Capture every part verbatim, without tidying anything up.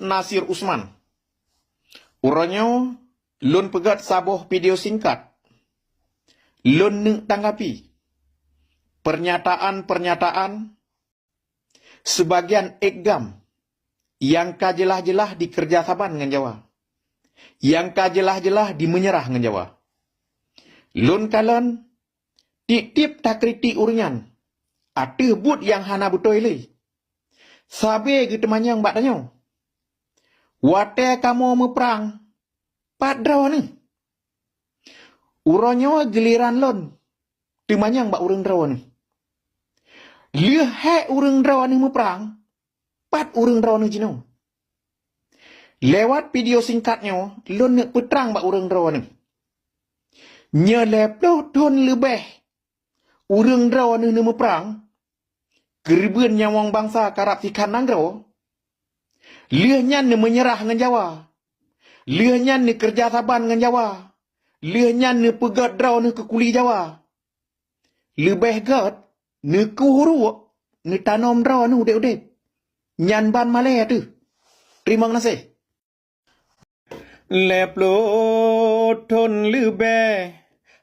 Nasir Usman. Uroe nyoe lôn peugét saboh video singkat. Lôn neuk tanggapi pernyataan-pernyataan sebagian ék GAM nyang ka jeulaih-jeulaih dikeureuja saban ngon Jawa, nyang ka jeulaih-jeulaih dimeunyerah ngon Jawa. Lôn kalon tieb-tieb takritik ureuëng nyan ateueh buet nyang hana beutôi lé, sabe geuteumanyong bak tanyoe, "Watée kamoe meuprang, pat droeneueh?" Uroe nyoe giliran lôn teumanyong bak ureuëng droeneueh. Lheueh hék ureuëng droeneueh meuprang, pat ureuëng droeneueh jinoe? Lewat video singkat nyoe, lôn neuk peutrang bak ureuëng droeneueh. Nyoe lhée ploh thon leubeh ureuëng droeneueh neumeuprang, keureubeuen nyawöng bansa karab sikhan nanggroe, lheueh nyan neumeunyerah ngon Jawa, lheueh nyan neukeureuja saban ngon Jawa, lheueh nyan neupeugét droeneueh keu kuli Jawa. Leubeh gét neukueh uruek, neutanom droeneueh udeb-udeb. Nyan ban malée teuh. Teurimong gaséh. Lhée ploh thon leubeh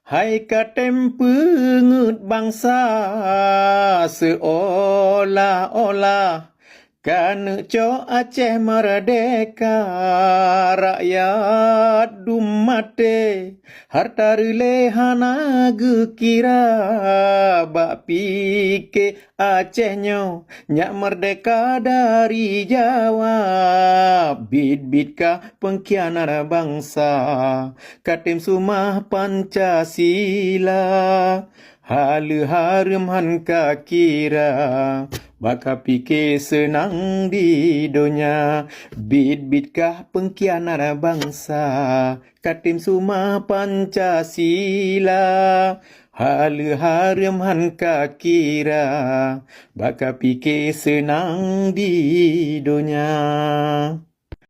hai ka tem peungeuet bansa, seuolah-olah ka neuk cok Aceh meurdehka. Rakyat dum maté, hareuta reulée hana geukira, bak pike Aceh nyoe nyak meurdehka dari Jawa. Biet-biet kah peungkhianat bansa, ka tem seumah Pancasila. Haleue hareuem han ka kira, bak ka pike seunang di donya. Biet-biet kah peungkhianat bansa, ka tem seumah Pancasila. Haleue hareuem han ka kira, bak ka pike seunang di donya.